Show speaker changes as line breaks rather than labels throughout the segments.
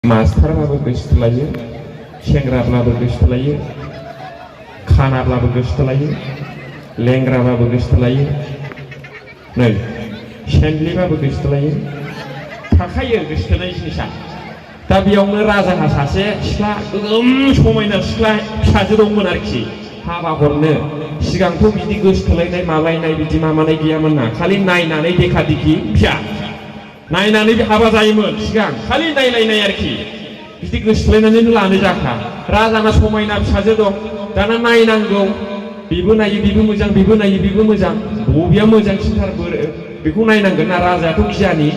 मास्टारबाबो गोसो थोलायो, सेंग्राब्लाबो गोसो थोलायो, खानाब्लाबो गोसो थोलायो, लेंग्राबाबो गोसो थोलायो, नै सेन्डलिबाबो गोसो थोलायो, थाखायो गोसो थोनाय जिनिसा। दा बेयावनो राजाहा सासे सिख्ला गोगोम समायना सिख्ला फिसाजो दंमोन आरोखि। हाबा हरनो सिगांथ' बिदि गोसो थोलायनाय मालायनाय बिदि माबानाय गैयामोन ना, खालि नायनानै देखा देखि फिसा नायनानै हाबा जायोमोन सिगां, खालि नायलायनाय आरोखि। बिदि गोसो थोलायनानैनो लानो जाखा। राजाना समायना फिसाजो दं, दाना नायनांगौ, बेबो नायो बेबो मोजां, बेबो नायो बेबो मोजां, बबेया मोजांसिनथार बेखौ नायनांगोन ना। राजायाथ' गियानि,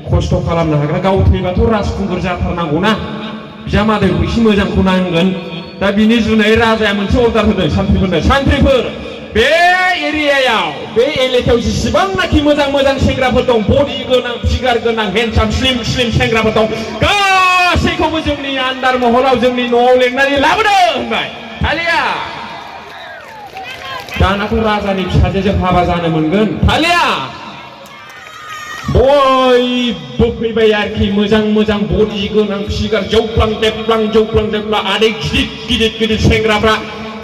खस्थ' खालामनो हाग्रा, गाव थैबाथ' राजखुंगुर जाथारनांगौ ना, बिजामादैखौ एसे मोजांखौ नांगोन। दा बिनि जुनै राजाया मोनसे अर्डार होदों सान्थ्रिफोरनो, सान्थ्रिफोर बे एरियायाव, बे एलेकायाव जेसेबांनाखि मोजां मोजां सेंग्राफोर दं, बडि गोनां, फिगार गोनां, हेन्डसाम स्लिम स्लिम सेंग्राफोर दं, गासैखौबो जोंनि आन्दार महलाव जोंनि न'आव लेंनानै लाबोदो होनबाय। थालिया दानाथ' राजानि फिसाजोजों हाबा जानो मोनगोन, थालिया बयबो फैबाय आरोखि। मोजां मोजां बडि गोनां, फिगार जौख्लां देख्लां आदै गिदिर गिदिर गिदिर सेंग्राफ्रा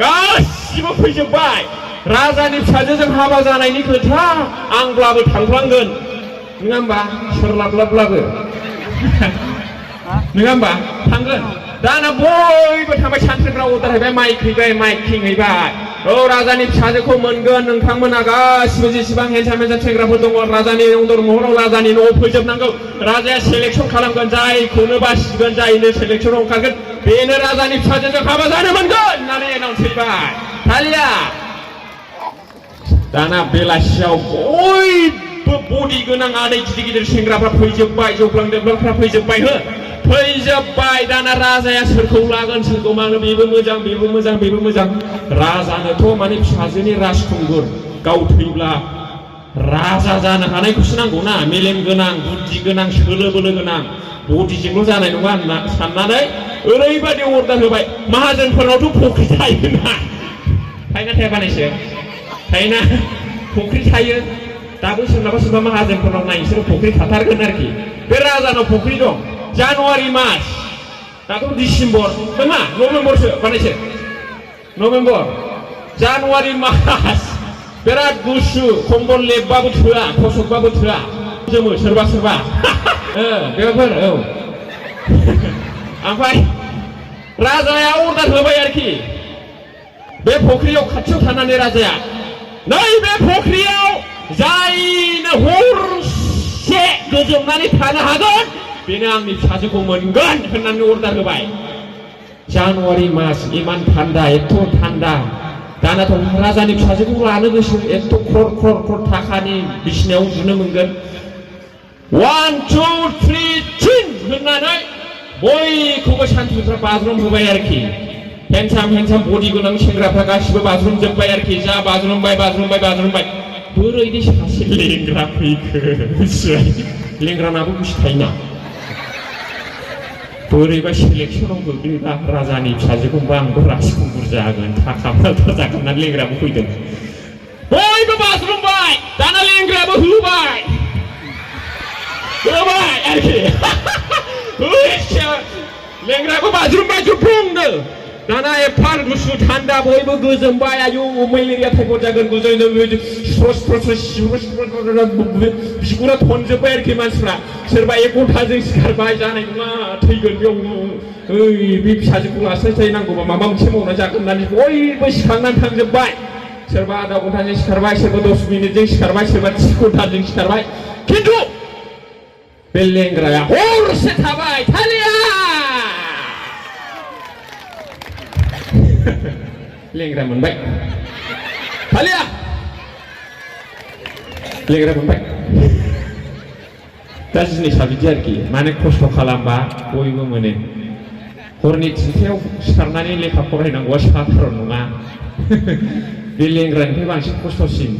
गासिबो फैजोबबाय। राजानि फिसाजोजों हाबा जानायनि खोथा, आंब्लाबो थांफ्लांगोन, नङा होमबा? सोरलाबलाब्लाबो नङा होमबा? थांगोन। दाना बयबो थांबाय, सानथ्रिफ्रा अर्डार हैबाय, माइक हैबाय, माइक हैबाय। औ राजानि फिसाजोखौ मोनगोन, नोंथांमोना गासिबो जेसेबां हेन्डसाम सेंग्राफोर दङ राजानि अन्दर महराव, राजानि न'आव फैजोबनांगौ। राजाया सेलेक्सन खालामगोन, जायखौनो बासिगोन, जायनो सेलेक्सनाव ओंखारगोन बेनो राजानि फिसाजोजों हाबा जानो मोनगोन होननानै एनाउन्स हैबाय। थालिया दाना बेलासियाव बयबो बडि गोनां आदै गिदिर गिदिर सेंग्राफ्रा फैजोबबाय, जौग्लां देब्लांफ्रा फैजोबबाय, फैजोबबाय। दाना राजाया सोरखौ लागोन सोरखौ मानो, बेबो मोजां बेबो मोजां बेबो मोजां। राजानोथ' माने फिसाजोनि राजखुंगुर, गाव थैब्ला राजा जानो हानायखौसो नांगौ ना, मेलेम गोनां, बुद्धि गोनां, सोलो बोलो गोनां, बडिजोंल' जानाय नङा होनना साननानै ओरैबायदि अर्डार होबाय। माहाजोनफोरनावथ' फख्रि थायोना, थायोना थाया बानायसो, थायोना फख्रि थायो। दाबो सोरनाबा सोरबा माहाजोनफोरनाव नाय, बिसोरो फख्रि थाथारगोन आरोखि। बे राजानाव फख्रि दं। जानुवारि मास, दाथ' डिसेम्बर नङा, नभेम्बरसो बानायसो, नभेम्बर जानुवारि मास, बिराद गुसु, कम्बल लेबबाबो थोआ, थसकबाबो थोआ, जोमो सोरबा सोरबा बेफोर। औ ओमफ्राय राजाया अर्डार होबाय आरोखि, बे फख्रियाव खाथियाव थानानै राजाया, नैबे फख्रियाव जायनो हरसे गोजोमनानै थानो हागोन बेनो आंनि फिसाजोखौ मोनगोन होननानै अर्डार होबाय। जानुवारि मास, इमान थान्दा, एथ' थान्दा। दानाथ' राजानि फिसाजोखौ लानो गोसो, एथ' ख्रर ख्रर ख्रर थाखानि बिसिनायाव उन्दुनो मोनगोन। 1 2 3 थिन होननानै बयखौबो सान्थ्रिफ्रा बाज्रुम होबाय आरोखि। हेन्डसाम हेन्डसाम बडि गोनां सेंग्राफ्रा गासिबो बाज्रुम जोब्बाय आरोखि। जा बाज्रुमबाय बाज्रुमबाय बाज्रुमबाय, बोरैदि सासे लेंग्रा फैखो, लेंग्रानाबो गोसो थायोना। बोरैबा सेलेक्सनाव गोग्लैबा राजानि फिसाजोखौबा आंबो राजखुंगुर जागोन, थाखा फैसा जागोन होननानै लेंग्राबो फैदों। बयबो बाज्रुमबाय, दाना लेंग्राबो होबाय आरोखि। लेंग्राबो बाज्रुमबाय जुब्रुंनो। दाना एफा गुसु थान्दा, बयबो गोजोमबाय। आयु मेलेरिया टाइफड जागोन, बिगुरा थनजोब्बाय आरोखि मानसिफ्रा। सोरबा 1 घन्टाजों सिखारबाय, जानाय नङा थैगोन बेयावनो, बे फिसाजोखौ लास्लायनांगौबा माबा मोनसे मावना जागोन होननानै बयबो सिखारनानै थांजोब्बाय। सोरबा आधा घन्टाजों सिखारबाय, सोरबा 10 मिनिटजों सिखारबाय, सोरबा 30 घन्टाजों सिखारबाय। खिन्थु बे लेंग्राया हरसे थाबाय। थालिया लेंग्रा मोनबाय, थालिया लेंग्रा मोनबाय। दा जिनिसा बिदि आरोखि, माने खस्थ' खालामबा बयबो मोनो। हरनि 3टायाव सिखारनानै लेखा फरायनांगौआ साधारन नङा। बे लेंग्रानिफ्राय बांसिन खस्थ'सिन।